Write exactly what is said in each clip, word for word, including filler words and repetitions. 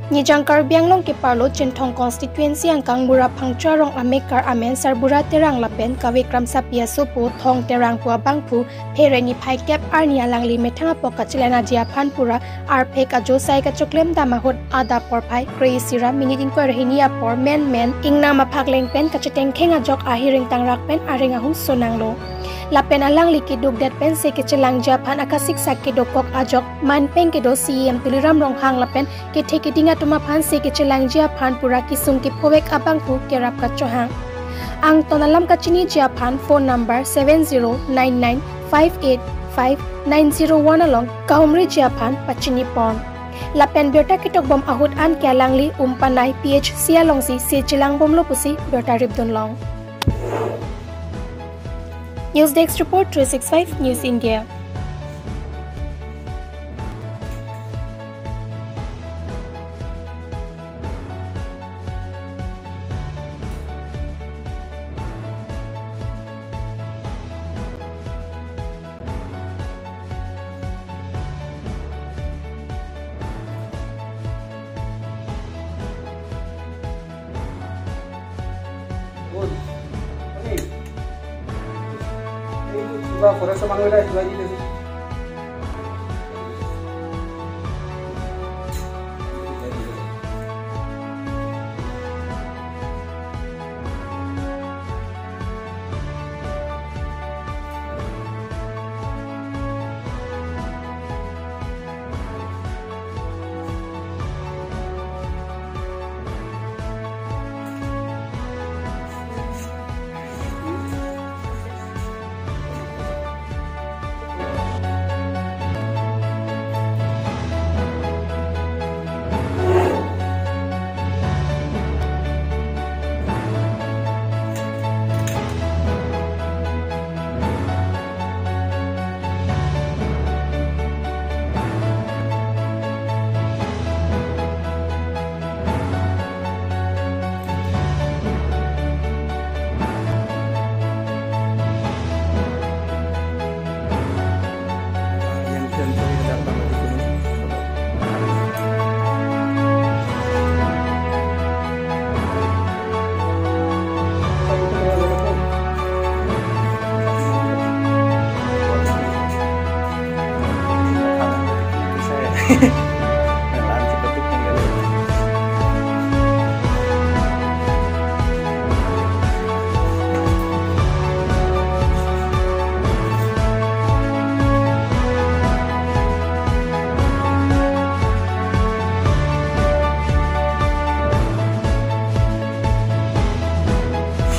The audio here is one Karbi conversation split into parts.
Nijang Karbi Anglong keparlo Chinthong constituency angkang Mura Phangcho arong amekar amen Sarbura Terang lapen kave kramsapi asopo Thong Terang pu abangphu Phereni phai kep arni alangli methang apok kachelanaji aphan pura arphek ajo sai kachoklem dam ahut adap porphai kre-isi ra minit ingkoi ra hini apor menmen ingnam aphak leng pen kachetengkheng ajok ahiring tangrak pen areng ahung sonanglo. Lapen alangli keduk det pensi kechelangji aphan akasiksak kedokok ajok manpeng kedo C E M Tuliram Ronghang lapen kethe keding atum aphansi kechelangji aphan pura kesung kephovek abangphu kerap kachohang. Angton alam kachiniji aphan phone number seven zero nine nine five eight five nine zero one along kahumriji aphan pachinipon. Lapen birta ketokbom ahut anke alangli Umpanai P H C alongsi se chelangbomlo pusi birta ripdunlong. News Desk Report, three six five News India.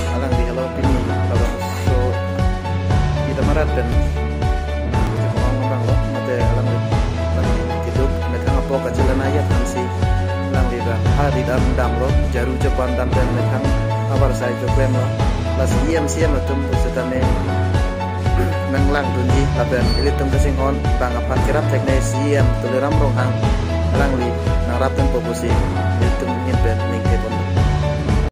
Alangli helo pini labangso Pidamarat pen chekong abanglo, mate alangli, alangli keduk methang apok kachelanai aphansi alangli bang ha ridam damlo, jaru japan dam pen methang abar sai choklemlo. Lasi E M C M atum pusitame nanglangdunji lapen ilitum kasinghon bang aphan kerap thekne C E M Tuliram Ronghang alangli nangrap dunpo pusi ilitum ahin pen ningthepon.